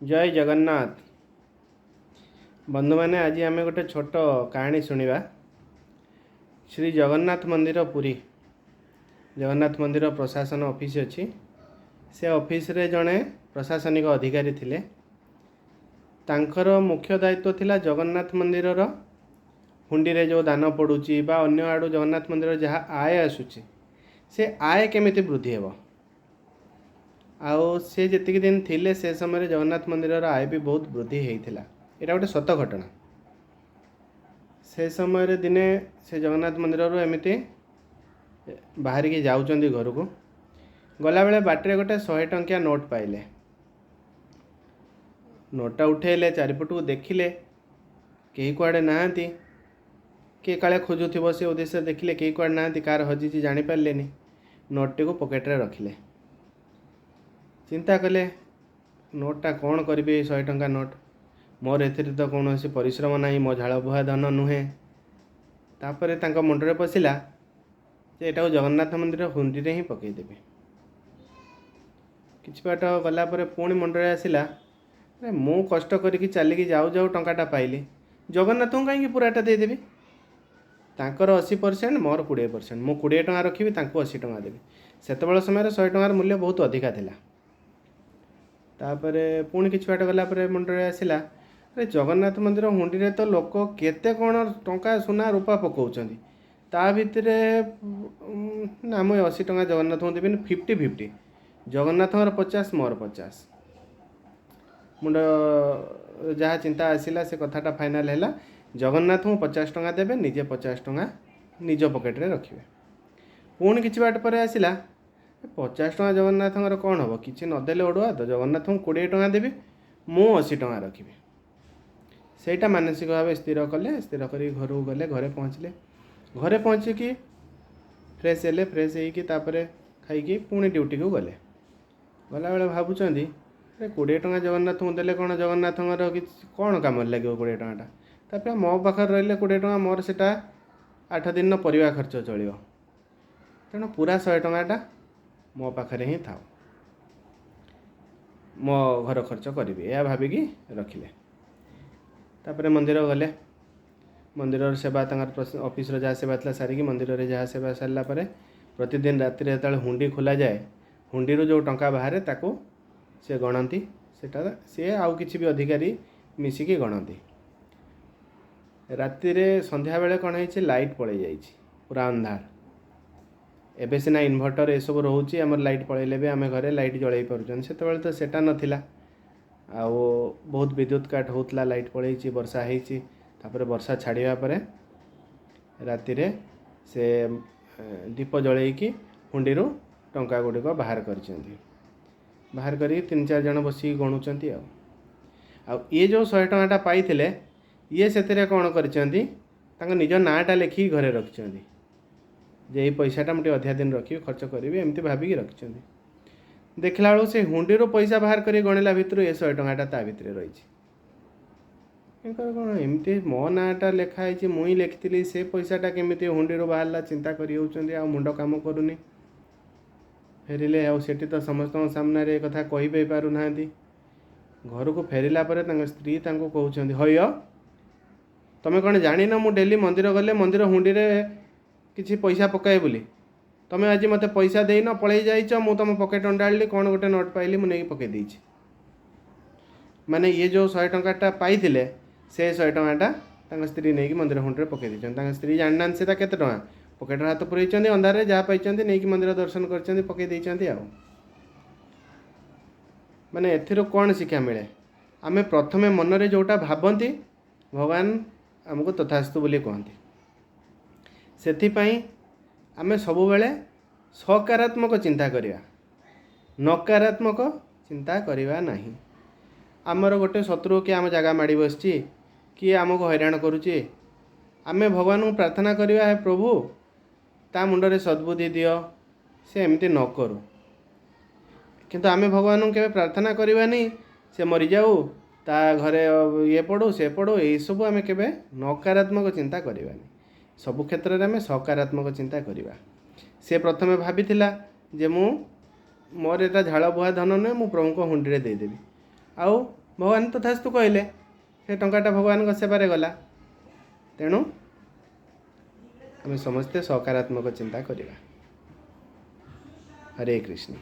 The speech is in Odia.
ଜୟ ଜଗନ୍ନାଥ। ବନ୍ଧୁମାନେ, ଆଜି ଆମେ ଗୋଟେ ଛୋଟ କାହାଣୀ ଶୁଣିବା। ଶ୍ରୀ ଜଗନ୍ନାଥ ମନ୍ଦିର ପୁରୀ, ଜଗନ୍ନାଥ ମନ୍ଦିର ପ୍ରଶାସନ ଅଫିସ୍ ଅଛି। ସେ ଅଫିସରେ ଜଣେ ପ୍ରଶାସନିକ ଅଧିକାରୀ ଥିଲେ। ତାଙ୍କର ମୁଖ୍ୟ ଦାୟିତ୍ୱ ଥିଲା ଜଗନ୍ନାଥ ମନ୍ଦିରର ହୁଣ୍ଡିରେ ଯେଉଁ ଦାନ ପଡ଼ୁଛି ବା ଅନ୍ୟ ଆଡ଼ୁ ଜଗନ୍ନାଥ ମନ୍ଦିରରେ ଯାହା ଆୟ ଆସୁଛି, ସେ ଆୟ କେମିତି ବୃଦ୍ଧି ହେବ। ଆଉ ସେ ଯେତିକି ଦିନ ଥିଲେ, ସେ ସମୟରେ ଜଗନ୍ନାଥ ମନ୍ଦିରର ଆୟ ବି ବହୁତ ବୃଦ୍ଧି ହେଇଥିଲା। ଏଇଟା ଗୋଟେ ସତ ଘଟଣା। ସେ ସମୟରେ ଦିନେ ସେ ଜଗନ୍ନାଥ ମନ୍ଦିରରୁ ଏମିତି ବାହାରିକି ଯାଉଛନ୍ତି ଘରକୁ। ଗଲାବେଳେ ବାଟରେ ଗୋଟେ 100 ଟଙ୍କିଆ ନୋଟ୍ ପାଇଲେ। ନୋଟ୍ଟା ଉଠେଇଲେ, ଚାରିପଟକୁ ଦେଖିଲେ, କେହି କୁଆଡ଼େ ନାହାନ୍ତି। କିଏ କାଳେ ଖୋଜୁଥିବ, ସେ ଉଦ୍ଦେଶ୍ୟରେ ଦେଖିଲେ, କେହି କୁଆଡ଼େ ନାହାନ୍ତି। କାହାର ହଜିଛି ଜାଣିପାରିଲେନି। ନୋଟ୍ଟିକୁ ପକେଟରେ ରଖିଲେ। ଚିନ୍ତା କଲେ, ନୋଟ୍ଟା କ'ଣ କରିବି? ଏଇ 100 ଟଙ୍କା ନୋଟ୍, ମୋର ଏଥିରେ ତ କୌଣସି ପରିଶ୍ରମ ନାହିଁ, ମୋ ଝାଳ ବୁହା ଧନ ନୁହେଁ। ତାପରେ ତାଙ୍କ ମୁଣ୍ଡରେ ପଶିଲା ଯେ ଏଟାକୁ ଜଗନ୍ନାଥ ମନ୍ଦିର ହୁଣ୍ଡିରେ ହିଁ ପକାଇଦେବି। କିଛି ବାଟ ଗଲା ପରେ ପୁଣି ମୁଣ୍ଡରେ ଆସିଲା, ଆରେ ମୁଁ କଷ୍ଟ କରିକି ଚାଲିକି ଯାଉ ଯାଉ ଟଙ୍କାଟା ପାଇଲି, ଜଗନ୍ନାଥଙ୍କୁ କାହିଁକି ପୁରାଟା ଦେଇଦେବି? ତାଙ୍କର 80%, ମୋର 20%। ମୁଁ 20 ଟଙ୍କା ରଖିବି, ତାଙ୍କୁ 80 ଟଙ୍କା ଦେବି। ସେତେବେଳେ ସମୟରେ 100 ଟଙ୍କାର ମୂଲ୍ୟ ବହୁତ ଅଧିକା ଥିଲା। ତାପରେ ପୁଣି କିଛି ବାଟ ଗଲା ପରେ ମୁଣ୍ଡରେ ଆସିଲା, ଆରେ ଜଗନ୍ନାଥ ମନ୍ଦିର ହୁଣ୍ଡିରେ ତ ଲୋକ କେତେ କ'ଣ ଟଙ୍କା, ସୁନା, ରୂପା ପକାଉଛନ୍ତି। ତା ଭିତରେ ନା, ମୁଁ 80 ଟଙ୍କା ଜଗନ୍ନାଥଙ୍କୁ ଦେବିନି। 50-50, ଜଗନ୍ନାଥଙ୍କର 50, ମୋର 50। ମୁଣ୍ଡ ଯାହା ଚିନ୍ତା ଆସିଲା, ସେ କଥାଟା ଫାଇନାଲ୍ ହେଲା। ଜଗନ୍ନାଥଙ୍କୁ 50 ଟଙ୍କା ଦେବେ, ନିଜେ 50 ଟଙ୍କା ନିଜ ପକେଟରେ ରଖିବେ। ପୁଣି କିଛି ବାଟ ପରେ ଆସିଲା, 50 ଟଙ୍କା ଜଗନ୍ନାଥଙ୍କର କ'ଣ ହେବ? କିଛି ନଦେଲେ ଅଡ଼ୁଆ ତ। ଜଗନ୍ନାଥଙ୍କୁ 20 ଟଙ୍କା ଦେବି, ମୁଁ 80 ଟଙ୍କା ରଖିବି। ସେଇଟା ମାନସିକ ଭାବେ ସ୍ଥିର କଲେ। ସ୍ଥିର କରିକି ଘରକୁ ଗଲେ। ଘରେ ପହଞ୍ଚିଲେ। ଘରେ ପହଞ୍ଚିକି ଫ୍ରେଶ୍ ହେଲେ। ଫ୍ରେଶ୍ ହେଇକି ତାପରେ ଖାଇକି ପୁଣି ଡ୍ୟୁଟିକୁ ଗଲେ। ଗଲାବେଳେ ଭାବୁଛନ୍ତି, ଆରେ 20 ଟଙ୍କା ଜଗନ୍ନାଥଙ୍କୁ ଦେଲେ କ'ଣ ଜଗନ୍ନାଥଙ୍କର କିଛି କ'ଣ କାମରେ ଲାଗିବ 20 ଟଙ୍କାଟା? ତାପରେ ମୋ ପାଖରେ ରହିଲେ 20 ଟଙ୍କା, ମୋର ସେଇଟା 8 ଦିନର ପରିବା ଖର୍ଚ୍ଚ ଚଳିବ। ତେଣୁ ପୁରା 100 ଟଙ୍କାଟା ମୋ ପାଖରେ ହିଁ ଥାଉ, ମୋ ଘର ଖର୍ଚ୍ଚ କରିବି, ଏହା ଭାବିକି ରଖିଲେ। ତାପରେ ମନ୍ଦିର ଗଲେ। ମନ୍ଦିରର ସେବା, ତାଙ୍କର ଅଫିସର ଯାହା ସେବା ଥିଲା ସାରିକି, ମନ୍ଦିରରେ ଯାହା ସେବା ସାରିଲା ପରେ, ପ୍ରତିଦିନ ରାତିରେ ଯେତେବେଳେ ହୁଣ୍ଡି ଖୋଲାଯାଏ, ହୁଣ୍ଡିରୁ ଯେଉଁ ଟଙ୍କା ବାହାରେ ତାକୁ ସେ ଗଣନ୍ତି। ସେଟା ସିଏ ଆଉ କିଛି ବି ଅଧିକାରୀ ମିଶିକି ଗଣନ୍ତି। ରାତିରେ ସନ୍ଧ୍ୟାବେଳେ କ'ଣ ହେଇଛି, ଲାଇଟ୍ ପଳେଇ ଯାଇଛି, ପୁରା ଅନ୍ଧାର। ଏବେ ସିନା ଇନଭର୍ଟର ଏସବୁ ରହୁଛି, ଆମର ଲାଇଟ୍ ପଳେଇଲେ ବି ଆମେ ଘରେ ଲାଇଟ୍ ଜଳେଇ ପାରୁଛନ୍ତି। ସେତେବେଳେ ତ ସେଟା ନଥିଲା ଆଉ ବହୁତ ବିଦ୍ୟୁତ କାଟ ହେଉଥିଲା। ଲାଇଟ୍ ପଳେଇଛି, ବର୍ଷା ହେଇଛି। ତାପରେ ବର୍ଷା ଛାଡ଼ିବା ପରେ ରାତିରେ ସେ ଦୀପ ଜଳେଇକି ହୁଣ୍ଡିରୁ ଟଙ୍କା ଗୁଡ଼ିକ ବାହାର କରିଛନ୍ତି। ବାହାର କରିକି ତିନି ଚାରି ଜଣ ବସିକି ଗଣୁଛନ୍ତି। ଆଉ ଇଏ ଯେଉଁ 100 ଟଙ୍କାଟା ପାଇଥିଲେ, ଇଏ ସେଥିରେ କ'ଣ କରିଛନ୍ତି, ତାଙ୍କ ନିଜ ନାଁଟା ଲେଖିକି ଘରେ ରଖିଛନ୍ତି ଯେ ଏଇ ପଇସାଟା ମୁଁ ଟିକେ ଅଧିକା ଦିନ ରଖିବି, ଖର୍ଚ୍ଚ କରିବି, ଏମିତି ଭାବିକି ରଖିଛନ୍ତି। ଦେଖିଲା ବେଳକୁ ସେ ହୁଣ୍ଡିରୁ ପଇସା ବାହାର କରି ଗଣିଲା ଭିତରୁ ଏ 100 ଟଙ୍କାଟା ତା ଭିତରେ ରହିଛି। ୟାଙ୍କର କ'ଣ ଏମିତି ମୋ ନାଁଟା ଲେଖା ହେଇଛି, ମୁଁ ହିଁ ଲେଖିଥିଲି, ସେ ପଇସାଟା କେମିତି ହୁଣ୍ଡିରୁ ବାହାରିଲା? ଚିନ୍ତା କରି ହେଉଛନ୍ତି ଆଉ ମୁଣ୍ଡ କାମ କରୁନି। ଫେରିଲେ, ଆଉ ସେଠି ତ ସମସ୍ତଙ୍କ ସାମ୍ନାରେ ଏ କଥା କହି ବି ପାରୁନାହାନ୍ତି। ଘରକୁ ଫେରିଲା ପରେ ତାଙ୍କ ସ୍ତ୍ରୀ ତାଙ୍କୁ କହୁଛନ୍ତି, ହଇୟ, ତମେ କ'ଣ ଜାଣିନ ମୁଁ ଡେଲି ମନ୍ଦିର ଗଲେ ମନ୍ଦିର ହୁଣ୍ଡିରେ କିଛି ପଇସା ପକାଏ ବୋଲି? ତମେ ଆଜି ମୋତେ ପଇସା ଦେଇନ, ପଳେଇ ଯାଇଛ, ମୁଁ ତମ ପକେଟ୍ ଅଣ୍ଡାଳିଲି, କ'ଣ ଗୋଟେ ନୋଟ୍ ପାଇଲି, ମୁଁ ନେଇକି ପକାଇ ଦେଇଛି। ମାନେ ଇଏ ଯେଉଁ 100 ଟଙ୍କାଟା ପାଇଥିଲେ, ସେ 100 ଟଙ୍କାଟା ତାଙ୍କ ସ୍ତ୍ରୀ ନେଇକି ମନ୍ଦିର ହୁଣ୍ଡିରେ ପକାଇ ଦେଇଛନ୍ତି। ତାଙ୍କ ସ୍ତ୍ରୀ ଜାଣିନାହାନ୍ତି ସେଟା କେତେ ଟଙ୍କା। ପକେଟରେ ହାତ ପୁରେଇଛନ୍ତି, ଅନ୍ଧାରରେ ଯାହା ପାଇଛନ୍ତି ନେଇକି ମନ୍ଦିର ଦର୍ଶନ କରିଛନ୍ତି, ପକାଇ ଦେଇଛନ୍ତି। ଆଉ ମାନେ ଏଥିରୁ କ'ଣ ଶିକ୍ଷା ମିଳେ? ଆମେ ପ୍ରଥମେ ମନରେ ଯେଉଁଟା ଭାବନ୍ତି, ଭଗବାନ ଆମକୁ ତଥାସ୍ତୁ ବୋଲି କୁହନ୍ତି। ସେଥିପାଇଁ ଆମେ ସବୁବେଳେ ସକାରାତ୍ମକ ଚିନ୍ତା କରିବା, ନକାରାତ୍ମକ ଚିନ୍ତା କରିବା ନାହିଁ। ଆମର ଗୋଟେ ଶତ୍ରୁ କିଏ ଆମ ଜାଗା ମାଡ଼ି ବସିଛି, କିଏ ଆମକୁ ହଇରାଣ କରୁଛି, ଆମେ ଭଗବାନଙ୍କୁ ପ୍ରାର୍ଥନା କରିବା, ହେ ପ୍ରଭୁ, ତା ମୁଣ୍ଡରେ ସଦ୍ବୁଦ୍ଧି ଦିଅ, ସେ ଏମିତି ନ କରୁ। କିନ୍ତୁ ଆମେ ଭଗବାନଙ୍କୁ କେବେ ପ୍ରାର୍ଥନା କରିବାନି ସେ ମରିଯାଉ, ତା ଘରେ ଇଏ ପଡ଼ୁ, ସେ ପଡ଼ୁ। ଏଇସବୁ ଆମେ କେବେ ନକାରାତ୍ମକ ଚିନ୍ତା କରିବାନି। ସବୁ କ୍ଷେତ୍ରରେ ଆମେ ସକାରାତ୍ମକ ଚିନ୍ତା କରିବା। ସେ ପ୍ରଥମେ ଭାବିଥିଲା ଯେ ମୁଁ ମୋର ଏଇଟା ଝାଳ ବୁହା ଧନ ନୁହେଁ, ମୁଁ ପ୍ରଭୁଙ୍କ ହୁଣ୍ଡିରେ ଦେଇଦେବି। ଆଉ ଭଗବାନ ତଥାସ୍ତୁ କହିଲେ, ସେ ଟଙ୍କାଟା ଭଗବାନଙ୍କ ସେବାରେ ଗଲା। ତେଣୁ ଆମେ ସମସ୍ତେ ସକାରାତ୍ମକ ଚିନ୍ତା କରିବା। ହରେ କୃଷ୍ଣ।